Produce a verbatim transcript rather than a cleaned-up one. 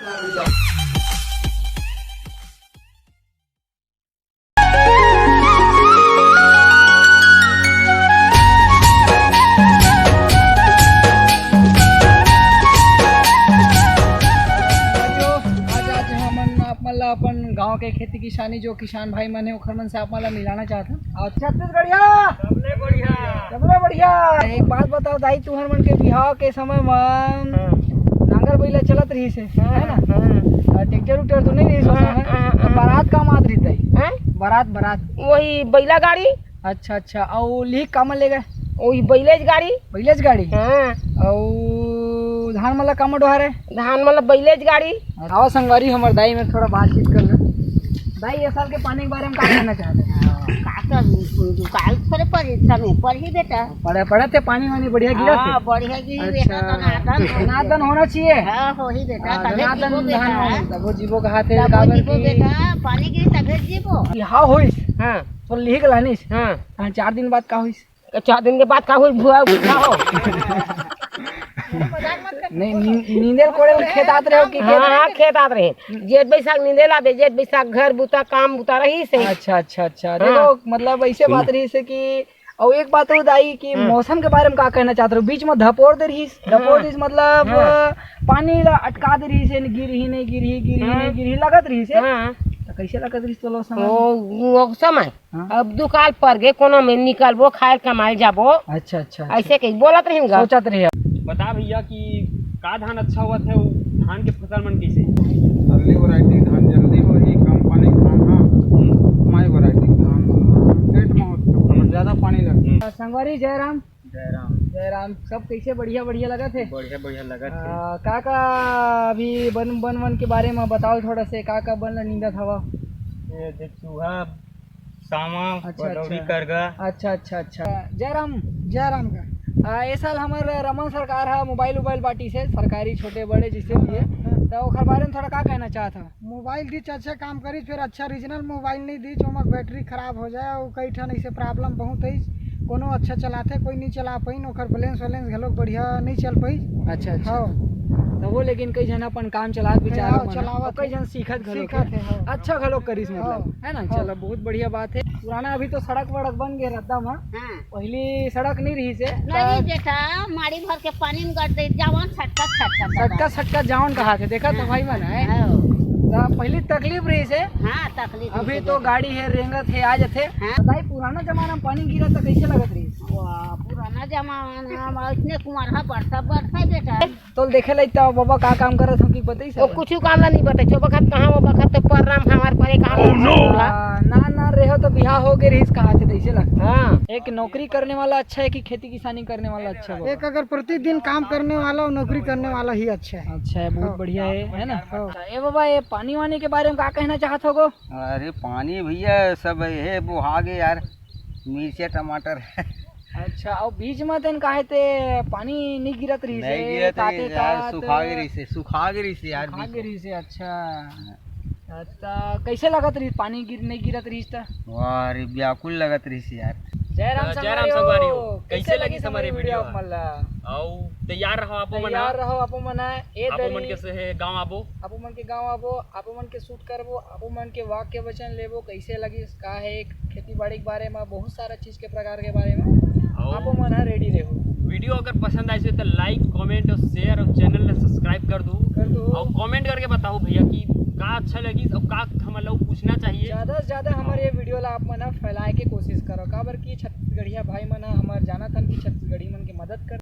आज, आज हमन आप मन ला अपन गांव के खेती किसानी, जो किसान भाई मन हे, ओखर मन से आप मन ला मिलाना चाहत हन। और छत्तीसगढ़िया सबले बढ़िया, सबले बढ़िया। एक बात बताओ दाई, तुहर मन के बिहाव के समय म हाँ। नांगर बइला चलत रहिस हे, हाँ, है ना? हाँ। और ट्रैक्टर उक्टर तो नहीं रहिस उस हाँ, समय। हाँ, तो हाँ। बारात काम आत रहिस दाई? हाँ? बारात, बारात। वही बैला गाड़ी। अच्छा, अच्छा। अउ लिहिक कामा ले गए? वही बैलेज गाड़ी। बैलेज गाड़ी? हाँ। अउ धान मन ला कामा डोहारे? धान मन ला बैलेज गाड़ी। आवा संगवारी, हमर दाई में थोड़ा बातचीत कर ले। दाई, ये साल के पानी के बारे में का कहना चाहत हे? का कर, दुकाल करे पर इतना में पढ़ी बेटा। पढ़े, पढ़त हे, पानी वानी बढ़िया गिरत हे? हाँ, बढ़िया गिरी अच्छा। बेटा, दनादन हो। दनादन होना चाहिए। हाँ, होही बेटा, हाँ, तबे दनादन जीबो धान बेटा। वानी, तबो जीबो कहाथे, तबो काबर जीबो की बेटा, पानी गिरी तबे जीबो। बिहाव होइस, हाँ। तो लिहिक लानिस। हाँ। हाँ, चार दिन बाद का होइस? चार दिन के बाद का होइस? भुआ, भुआ हो। नहीं, नी-, नींदे ल कोड़े ल खेत आत रहे हो कि खेत? हाँ, हाँ, खेत आत रहे। जेठ बैसाख नींदे ल आबे, जेठ बैसाख घर बुता, काम बुता रहिस हे। अच्छा, अच्छा, अच्छा। हाँ। देखो, मतलब, ऐसे बात रहिस हे कि, अउ एक बात अउ दाई कि हाँ। मौसम के बारे में का कहना चाहत रहो? बीच में धपोर दे रहिस, हाँ। धपोर दे रहिस, मतलब, हाँ। पानी ला अटका दे रहिस हे, गिरही नहीं गिरही, गिरही हाँ। नहीं गिरही, लगत रहिस हे। हाँ। तो कैसे लगत रहिस, चलो, समझ? ओ, वो समय हाँ। अब दुकाल पर गे, कोनो में निकलबो, खायल कमायल जाबो। अच्छा, अच्छा, अच्छा। ऐसे कहीं बोलत रहिन गा। सोचत रहे। बता भैया कि का धान अच्छा होवत हे, उ धान के फसल मन कैसे? अर्ली वैरायटी धान जल्दी होही, कम पानी के धान, हाँ। हम्म। माई वैरायटी धान मन, हाँ, लेट में होथे, ओकर बर ज्यादा पानी लगथे। हम्म। संगवारी जयराम। जयराम। जयराम, सब कैसे बढ़िया, बढ़िया लगत हे? बढ़िया, बढ़िया लगत हे। आ, का, का अभी बन, बन, बन के बारे में बताओ थोड़ा से, का, का बन ला नींदत हवा? ये देख चूहा, सांवा, अच्छा, पदौरी, अच्छा। करगा। अच्छा, अच्छा, अच्छा। जयराम। जयराम का। आ, ए साल हमर रमन सरकार ह मोबाइल उबाइल बांटिस हे, सरकारी छोटे बड़े जैसे भी हे, हाँ। त ओखर बारे में थोड़ा का कहना चाहत हव? मोबाइल दिस अच्छा काम करिस, फेर अच्छा रीजनल मोबाइल नहीं दिस, ओमा बैटरी खराब हो जाए, अउ कई ठन ऐसे प्रॉब्लम बहुत है, कोनो अच्छा चलाथे, कोई नहीं चला पाइन, ओखर बैलेंस वैलेंस घलोक बढ़िया नहीं चल पाइस। अच्छा, अच्छा। हाँ। तभो लेकिन कई झन अपन काम चलात बिचारा हाँ, मन, चलावत अउ कई हे। झन सीखत घलोक सीखत हे। हे, हाँ। अच्छा घलोक करिस मतलब, हाँ। है ना? हाँ। चलो, बहुत बढ़िया बात है। पुराना अभी तो सड़क वड़क बन गए रद्दा मा, हाँ। पहली सड़क नहीं रही से, नहीं पर बेटा, माड़ी भर के पानी में गड़ दे, जावन सटका, सटका, सटका, सटका जावन कहा थे, देखा तो हाँ। भाई मन है। हाँ। तो पहली तकलीफ रही से, हाँ, तकलीफ अभी रही तो से। गाड़ी है, रेंगत है, आ जाते। हाँ। बताई, पुराना जमाना में पानी गिरा तो कैसे लगत रही? वाह, पुराना जमाना में इतने कुमार हा बरसा, बरसा बेटा। तोल देखे ला इतना बाबा का काम करत हो कि बताइस? वो कुछ काम ला नहीं बताइस, वो बखत कहाँ, वो बखत तो परराम हमार परे कहाँ। Oh, no! आ, ना, ना रहे हो तो बिहाव हो गए रहीस कहा थे, तैसे लगता। हाँ। एक नौकरी करने वाला अच्छा है कि खेती किसानी करने वाला अच्छा है बाबा? एक अगर प्रतिदिन काम करने वाला और नौकरी करने वाला ही अच्छा है। अच्छा है, बहुत हाँ। बढ़िया है, है ना? हाँ। अच्छा, ए बाबा, ये पानी वानी के बारे में का कहना चाहत हो गो? अरे पानी भैया, सब ये बोहा गे यार, मिर्चा टमाटर। अच्छा, अउ बीच में तेन काहे ते पानी नहीं गिरत रहिस नहीं हे, गिरत ताते रहिस यार, तात सुखा गे रहिस हे, सुखा गे रहिस हे यार, सुखा बीच गे में। रहिस हे, अच्छा। हाँ। त कैसे लगत रहिस, पानी गिर, नहीं गिरत रहिस त? वाह रे, व्याकुल लगत रहिस यार। जय राम तो जय राम संगवारी हो। संगवारी हो, कैसे कैसे लगिस लगिस हमारे हमारे वीडियो आप मन ला? अउ तैयार रहो आप मन, तैयार रहो आप मन, ए आप मन दरी। कैसे है गाँव आबो? आप मन के गाँव आबो, आप मन के शूट करबो, आप मन के वाक्य वचन लेबो, कैसे लगिस, का है खेती बाड़ी के बारे में, बहुत सारा चीज के प्रकार के बारे में अउ आप मन ह रेडी रहू। वीडियो अगर पसंद आइस हे तो लाइक, कमेंट और शेयर और चैनल ला सब्सक्राइब कर दू। कर दू। और कमेंट करके बताओ भैया कि का अच्छा लगिस और का हमन ला पूछना चाहिए। ज्यादा से ज्यादा हमारे ये वीडियो ला आप मन ह फैलाए के कोशिश करो, काबर कि छत्तीसगढ़िया भाई मन ह हमर जानत हन कि छत्तीसगढ़ी मन के मदद कर